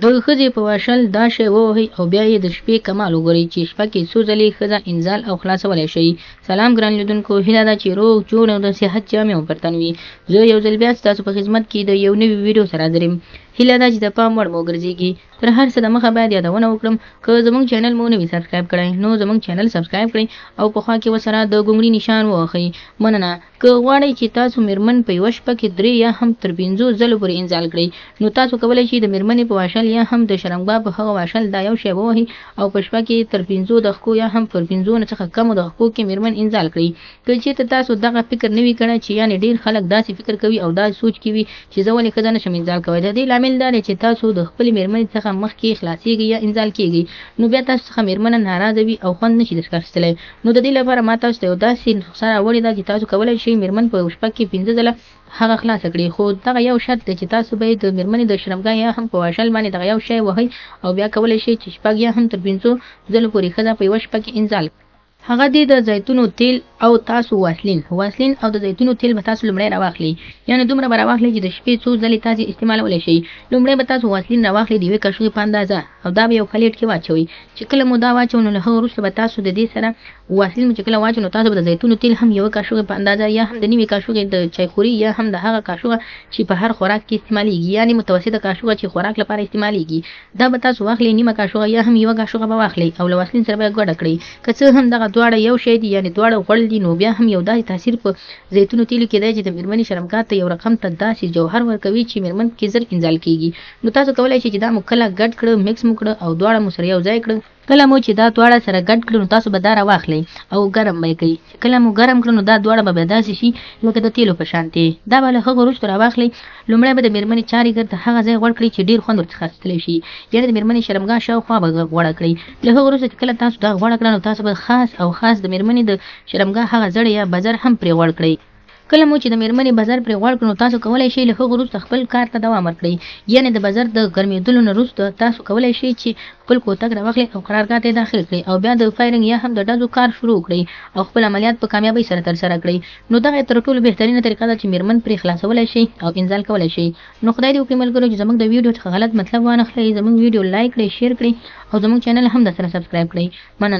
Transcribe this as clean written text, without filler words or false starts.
د ښځې په واشل دا شی ووهئ او بیا یې د شپې کمال وګورئ چې شپه کې څو ځلې ښځه انزال او خلاصولی شئ. سلام ګران لیدونکو، هیله ده چې روغ جوړ او د صحت جامې مو پر تن وي. زه یو ځل بیا ستاسو په خدمت کې د یو نوي ویډیو سره حاضر یم. هیله ده چې د پام وړ مو وګرځیږي. تر هر څه د مخه باید یادونه وکړم، که زموږ چینل مو نه وي سبسکرایب کړی نو زموږ چینل سبسکرایب کړئ او په خوا کې ورسره د ګونګړي نشان ووهئ. مننه. که غواړئ چې تاسو میرمن په یوه شپه کې درې یا هم تر پنځو ځلو پورې انزال کړئ نو تاسو کولای شئ د میرمنې په واشل یا هم د شرمګاه په هغه واشل دا یو شی ووهئ او په شپه کې تر پنځو دقیقو یا هم پر پنځو نه څخه کمو دقیقو کې میرمن انزال کړئ. که چیرته تاسو دغه فکر نه وي کړی چې یعنې ډیر خلک داسې فکر کوي او داسې سوچ کې وي چې زه ولې ښځه نشم انزال کوی، د دې لامل دا دی چې تاسو د خپلې میرمنې څخه مخکې خلاصیږئ یا انزال کیږئ نو بیا تاسو څخه میرمنه ناراضه وي او خوند نشي درڅخه اخیستلی. نو د دې لپاره ما تاسو ته یو داسې نسخه راوړې ده چې تاسو کولای شئ میرمن په شپه کې پنځه ځله هغه خلاصه کړي، خو دغه یو شرط دی چې تاسو به یې د میرمنې د شرمګاه یا هم په واشل باندې دغه یو شی وهئ او بیا کولای شئ چې شپږ یا هم تر پنځو ځلو پورې ښځه په یوه شپه کې انزال کړئ. هغه دې د زیتونو تیل او تاسو واسلین، واسلین او د زیتونو تیل به تاسو لومړی راواخلئ، یعنې دومره به راواخلئ چې د شپې څو ځلې تاسې استعمالولی شئ. لومړی به تاسو واسلین راواخلئ د یوې کاشوغې په اندازه او دا به یو پلیټ کې واچوئ. چې کله مو دا واچو نو له هغه وروسته به تاسو د دې سره واسلین مو چې کله واچو نو تاسو به د زیتونو تیل هم یوه کاشوغې په اندازه یا هم د نیمې کاشوغې د چایخوري یا هم د هغه کاشوغه چې په هر خوراک کې استعمالیږي، یعنې متوسطه کاشوغه چې خوراک لپاره استعمالیږي، دا به تاسو واخلئ، نیمه کاشوغه یا هم یوه کاشوغه به واخلئ او له واسلین سره به یې ګډه کړئ. که څه هم دغه دواړه یو شی دي، یعنې دواړه غوړ دي، نو بیا هم یو داسې تاثیر په زیتونو تیلو کې دی چې د میرمنې شرمګاه ته یو رقم ته داسې جوهر ورکوي چې میرمن پکې زر انزال کیږي. نو تاسو کولای شئ چې دا مو کله ګډ کړ، مکس مو کړ او دواړه مو سره یو ځای کړ. کله مو چې دا دواړه سره ګډ کړ نو تاسو به دا راواخلئ او ګرم به یې کړئ. چې کله مو ګرم کړ نو دا دواړه به بیا داسې شي لکه د تیلو په شانتې. دا به له هغه وروسته راواخلئ. لومړی به د میرمنې چارې ګرد هغه ځای غوړ کړئ چې ډیر خوند ورڅخه اخیستلی شي، یعنې د میرمنې شرمګاه شاوخوا به غوړه کړئ. له هغه وروسته چې کله تاسو دا غوړه کړه نو تاسو به خاص او خاص د میرمنې د شرمګاه هغه زړی یا بزر هم پرې غوړ کړئ. کله مو چې د میرمنې بزر پرې غوړ کړ نو تاسو کولای شئ له هغه وروسته خپل کار ته دوام ورکړئ، یعنې د بزر د ګرمیدلو نه وروسته تاسو کولای شئ چې خپل کوتک راواخلئ او قرارګاه ته یې داخل کړئ او بیا د فایرنګ یا هم د ډزو کار شروع کړئ او خپل عملیات په کامیابۍ سره ترسره کړئ. نو دغه یې تر ټولو بهترینه طریقه ده چې میرمن پرې خلاصولای شئ او انزال کولای شئ. نو خدای دې وکړي ملګرو چې زموږ د ویډیو څخه غلط مطلب وانخلئ، زموږ ویډیو لایک کړئ، شیر کړئ او زموږ چینل هم درسره سبسکرایب کړئ. مننه.